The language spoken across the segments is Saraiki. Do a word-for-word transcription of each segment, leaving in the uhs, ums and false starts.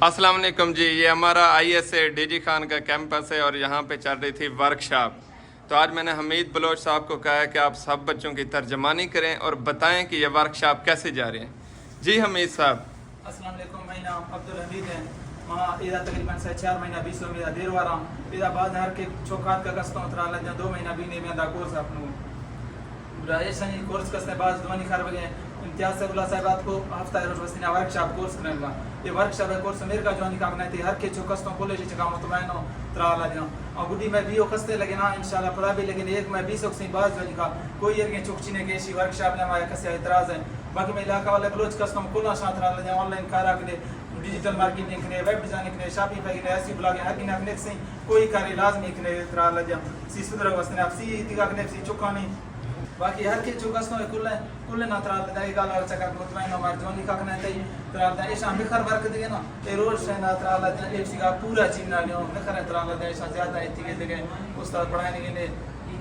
السلام علیکم جی، یہ ہمارا I S A D G Khan کا کیمپس ہے اور یہاں پہ چل رہی تھی ورکشاپ۔ تو آج میں نے حمید بلوچ صاحب کو کہا ہے کہ آپ سب بچوں کی ترجمانی کریں اور بتائیں کہ یہ ورکشاپ کیسے جا رہی ہے۔ جی حمید صاحب۔ السلام علیکم، میں نام عبدالحمید ہے۔ ماں ایدا تقریباً سے چار مہینہ بیس میں دیر وارا۔ ایدا بعد ہر کے چوکھات کا کستوں ترا لگا دو مہینہ بینے میں دا کورس اپنو۔ برائے شنی کورس کسنے باز دوانی خراب گئے۔ امتیاز صاحب اللہ صاحب آپ کو ہفتہ روز وسینا ورکشاپ کورس کرنے لگا۔ یہ ورکشاپ ہے کورس امریکہ جوانی کا بنائے تھے، ہر کے چو کستوں کولے جی چکا مطمئن ہو ترا اللہ دیاں۔ اور گڈی میں بیو خستے لگے نا، انشاءاللہ پڑھا بھی لگے، ایک میں بیس وقت سی باز جوانی کا۔ کوئی ارگیں چک چینے گیشی ورکشاپ نے ہمارے کسے اعتراض ہے۔ باقی میں علاقہ والے بلوچ کستوں کلا شاہ ترا اللہ دیاں، آن لائن کارا کنے، ڈیجیٹل مارکیٹنگ کنے، ویب ڈیزائننگ کنے، شاپنگ پہ کنے، ایسی بلاگنگ ہر کنے اپنے سی، کوئی کارے لازمی کنے ترا اللہ دیاں۔ سی سدھر وستے نے آپ سی تیگا کنے سی چکانی۔ باقی ہر کے چو کستوں کلے، کلے نا ترا اللہ دیاں، یہ گال اور چکر مطمئن ہو مار جوانی کا کنے تئی ترا اللہ دیاں، ایشاں مخر ورک دیے نا، اے روز شے نا ترا اللہ دیاں، ایک سیگا پورا چین نہ لیو، مخر ترا اللہ دیاں، ایشاں زیادہ ایتھی گے دے گئے، استاد پڑھائے نہیں گے،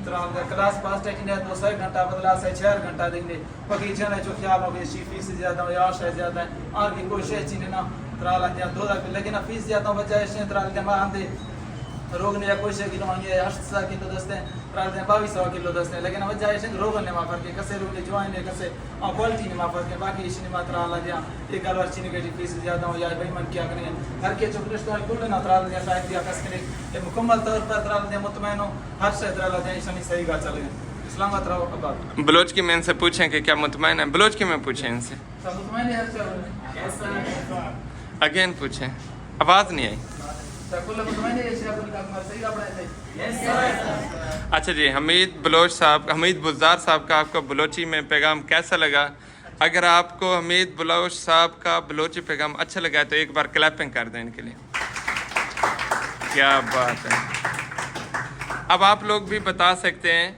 ترا اللہ دیاں، کلاس پاس ٹیکنی ہے، دو سو ایک گھنٹہ بدلا سے چار گھنٹہ دیں گے، باقی جانے چو خیال ہو گئے، شی فیس زیادہ ہو یا شے زیادہ ہے، آگے کوئی شے چینے نا، ترا اللہ دیاں، دو لاکھ لیکن فیس زیادہ ہو بچائے شے، ترا اللہ دیاں، ماں آندے، روگ نے یا کوئی شے کلو آنگے، ہشت سو کلو دستے، ترا اللہ دیاں، باوی سو کلو دستے، لیکن وجہ ہے شے، روگ نے ما فرق ہے، کسے روگ نے جوائن ہے، کسے آ، کوالٹی نے ما فرق ہے، باقی ایشی نے ما ترا اللہ دیاں، یہ گل ورچی نے کہ جی فیس زیادہ ہو یا بھائی من کیا کریں، ہر کے چک نشتہ ہے، کل نہ ترا اللہ دیاں، شاید دیا کس کرے، یہ مکمل طور پر ترا اللہ دیاں مطمئن ہو، ہر شے ترا اللہ دیاں، ایشانی صحیح گا چل گئے۔ سلامت رہو، آباد۔ بلوچ کی میں ان سے پوچھیں کہ کیا مطمئن ہے، بلوچ کی میں پوچھیں ان سے۔ سب مطمئن ہے ہر شے؟ یس سر۔ اگین پوچھیں، آواز نہیں آئی۔ سر، کل مطمئن ہے، یہ شے آپ نے کام صحیح اپنا ہے؟ یس سر۔ اچھا جی، حمید بلوچ صاحب، حمید بزدار صاحب کا آپ کو بلوچی میں پیغام کیسا لگا؟ اگر آپ کو حمید بلوچ صاحب کا بلوچی پیغام اچھا لگا ہے تو ایک بار کلیپنگ کر دیں ان کے لیے۔ کیا بات ہے۔ اب آپ لوگ بھی بتا سکتے ہیں،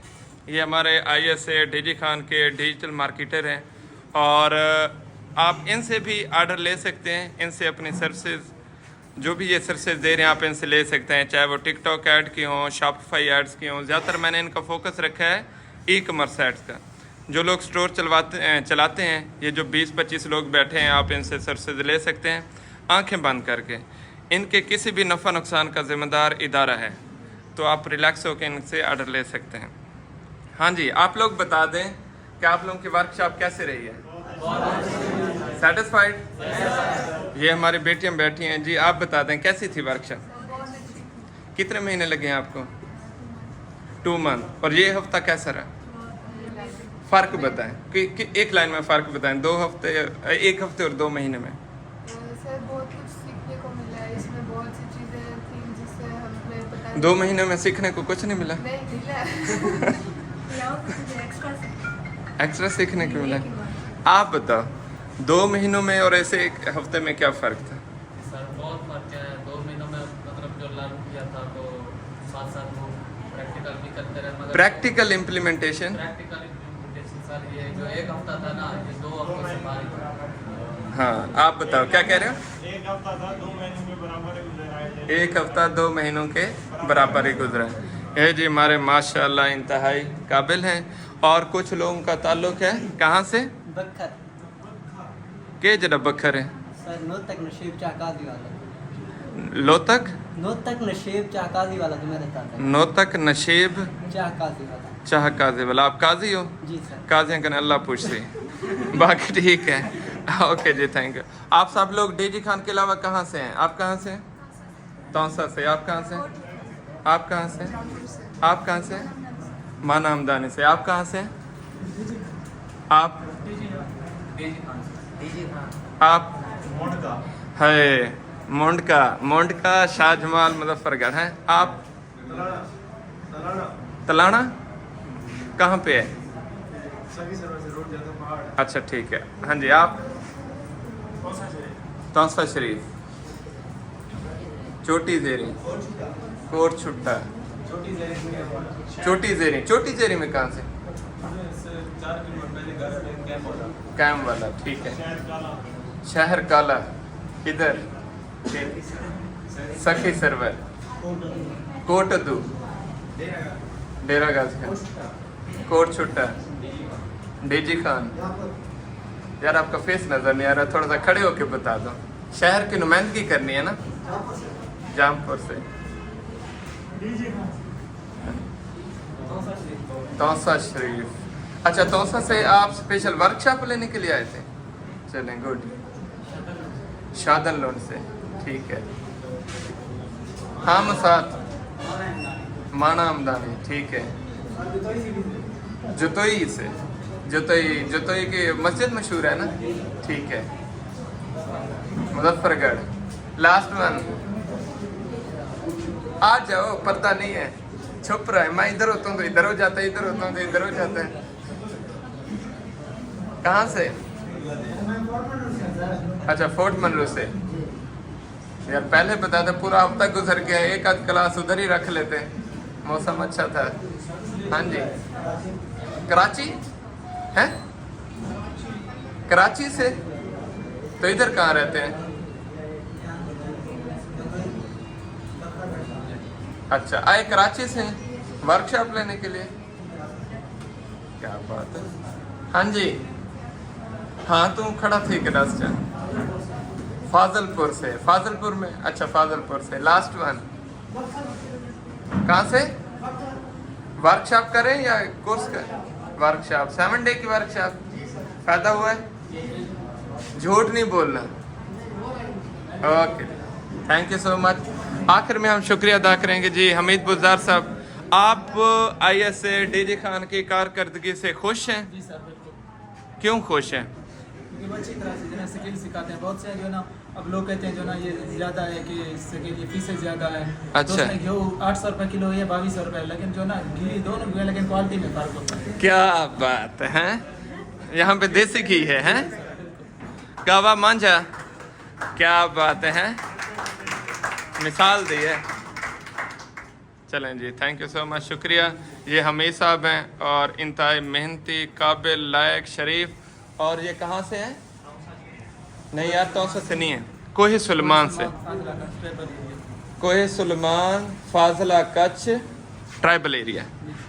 یہ ہمارے I S A D G Khan کے ڈیجیٹل مارکیٹر ہیں اور آپ ان سے بھی آرڈر لے سکتے ہیں، ان سے اپنی سروسز جو بھی یہ سروسز دے رہے ہیں آپ ان سے لے سکتے ہیں، چاہے وہ ٹک ٹاک ایڈ کی ہوں، شاپیفائی ایڈز کی ہوں۔ زیادہ تر میں نے ان کا فوکس رکھا ہے ای کامرس ایڈز کا۔ جو لوگ اسٹور چلواتے اے، چلاتے ہیں، یہ جو بیس پچیس لوگ بیٹھے ہیں، آپ ان سے سروسز لے سکتے ہیں آنکھیں بند کر کے۔ ان کے کسی بھی نفع نقصان کا ذمہ دار ادارہ ہے، تو آپ ریلیکس ہو کے ان سے آرڈر لے سکتے ہیں۔ ہاں جی، آپ لوگ بتا دیں کہ آپ لوگوں کی ورکشاپ کیسے رہی ہے؟ سیٹسفائیڈ؟ یہ ہماری بیٹیاں بیٹھی ہیں جی، آپ بتا دیں کیسی تھی ورکشاپ؟ کتنے مہینے لگے ہیں آپ کو؟ Two month. اور یہ ہفتہ کیسا رہا؟ فرق بتائیں کہ, کہ ایک لائن میں فرق بتائیں، دو ہفتے، ایک ہفتے اور دو مہینے میں۔ سر، بہت کچھ سیکھنے کو ملا ہے، اس میں بہت سی چیزیں تھیں جس سے ہمیں پتہ نہیں۔ دو مہینے میں سیکھنے کو کچھ نہیں ملا؟ نہیں ملا۔ ایکسٹرا سیکھنے کو ملا۔ آپ بتاؤ، دو مہینوں میں اور ایسے ایک ہفتے میں کیا فرق تھا؟ سر، بہت فرق ہے۔ دو مہینوں میں مطلب جو لرن کیا تھا تو ساتھ ساتھ وہ پریکٹیکل بھی کرتے رہے، مگر پریکٹیکل امپلیمنٹیشن؟ پریکٹیکل امپلیمنٹیشن سر، یہ جو ایک ہفتہ تھا نا، یہ دو ہفتوں سے باہر ہی تھا۔ ہاں، آپ بتاؤ، کیا کہہ رہے ہو؟ ایک ہفتہ تھا، دو مہینوں کے برابر ہی گزر آئے تھے۔ ایک ہفتہ دو مہینوں کے برابر ہی گزرا۔ یہ جی ہمارے ماشاءاللہ انتہائی قابل ہیں۔ اور کچھ لوگوں کا تعلق ہے کہاں سے؟ بکھر۔ کے جڑا بکھر ہے؟ سر، نوتک نشیب چاہ قاضی والا۔ لوتک؟ نوتک نشیب چاہ قاضی والا جو میرے ساتھ ہے۔ نوتک نشیب چاہ قاضی والا۔ چاہ قاضی والا۔ آپ قاضی ہو؟ جی سر۔ قاضیاں کنے اللہ پوچھتے۔ باقی ٹھیک ہے۔ اوکے جی، تھینک یو۔ آپ سب لوگ ڈی جی خان کے علاوہ کہاں سے ہیں؟ آپ کہاں سے ہیں؟ تونسہ سے۔ آپ کہاں سے؟ آپ کہاں سے؟ آپ کہاں سے؟ مانا ہمدانی سے۔ آپ کہاں سے؟ آپ؟ آپ؟ ہے مونڈ کا، مونڈ کا شاہ جمال مظفر گڑھ ہے۔ آپ؟ تلانا؟ کہاں پہ ہے؟ اچھا، ٹھیک ہے۔ ہاں جی، آپ؟ تونسہ شریف۔ چوٹی زیریں۔ کوٹ چھٹا۔ چوٹی زیریں۔ چوٹی زیریں میں کہاں سے؟ کیم والا، ٹھیک ہے۔ شہر کالا۔ ادھر۔ سخی سرور۔ کوٹ ادو۔ ڈیرہ غازی خان۔ کوٹ چھٹا۔ D G Khan. یار، آپ کا فیس نظر نہیں آ رہا، تھوڑا سا کھڑے ہو کے بتا دو۔ شہر کی نمائندگی کرنی ہے نا؟ جام پور سے۔ تونسہ شریف۔ اچھا، تونسہ سے آپ اسپیشل ورکشاپ لینے کے لیے آئے تھے؟ چلیں، گڈ۔ شادن لون سے، ٹھیک ہے۔ ہاں، مسات، مانا آمدانی، ٹھیک ہے۔ جتوئی سے، جتوئی، جتوئی کی مسجد مشہور ہے نا؟ ٹھیک ہے۔ مظفر گڑھ، لاسٹ ون۔ آ جاؤ، پردہ نہیں ہے، چھپ رہا ہے۔ میں ادھر ہوتا ہوں تو ادھر ہو جاتا ہے، ادھر ہوتا ہوں تو ادھر ہو جاتا ہے۔ کہاں سے؟ اچھا، فورٹ منرو سے۔ یار، پہلے بتاتے، پورا ہفتہ گزر گیا، ایک آدھ کلاس ادھر ہی رکھ لیتے، موسم اچھا تھا۔ ہاں جی، کراچی ہے؟ کراچی سے؟ تو ادھر کہاں رہتے ہیں؟ اچھا، آئے کراچی سے ورکشاپ لینے کے لیے؟ کیا بات ہے۔ ہاں جی، ہاں، تو کھڑا تھی کے دس جا۔ فاضل پور سے، فاضل پور میں، اچھا، فاضل پور سے لاسٹ ون۔ کہاں سے؟ ورکشاپ کریں یا کورس کریں؟ ورکشاپ، سیون ڈے کی ورکشاپ۔ فائدہ ہوا ہے؟ جھوٹ نہیں بولنا۔ اوکے، تھینک یو سو مچ۔ آخر میں ہم شکریہ ادا کریں گے جی حمید بزدار صاحب، آپ I S A D G Khan کی کارکردگی سے خوش ہیں؟ جی سر، بالکل۔ کیوں خوش ہیں؟ کیونکہ وہ اچھی طرح سے جو ہے نا سکل سکھاتے ہیں۔ بہت سے جو ہے نا، اب لوگ کہتے ہیں جو ہے نا یہ زیادہ ہے کہ سکل، یہ فیسیں زیادہ ہے۔ اچھا۔ تو اس نے گیہوں آٹھ سو روپے کلو ہے، باویس سو روپے، لیکن جو ہے نا گھی دونوں گھی ہے، لیکن کوالٹی میں فرق ہوتا ہے۔ کیا بات ہے، یہاں پہ دیسی گھی ہے، ہیں؟ کعوہ مانجھا، کیا بات ہے، مثال دی ہے۔ چلیں جی، تھینک یو سو مچ، شکریہ۔ یہ حمید صاحب ہیں اور انتہائی محنتی، قابل، لائق، شریف۔ اور یہ کہاں سے ہیں؟ نہیں یار، تونسہ سے نہیں ہے، کوہ سلیمان سے۔ کوہ Sulaiman, Fazila Kachh, tribal area.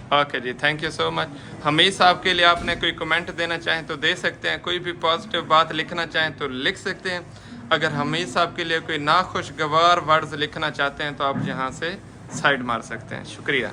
Okay جی، thank you so much. Hamid صاحب کے لیے آپ نے کوئی کمنٹ دینا چاہیں تو دے سکتے ہیں، کوئی بھی پازیٹیو بات لکھنا چاہیں تو لکھ سکتے ہیں۔ اگر حمید صاحب کے لیے کوئی ناخوشگوار ورڈز لکھنا چاہتے ہیں تو آپ یہاں سے سائیڈ مار سکتے ہیں۔ شکریہ۔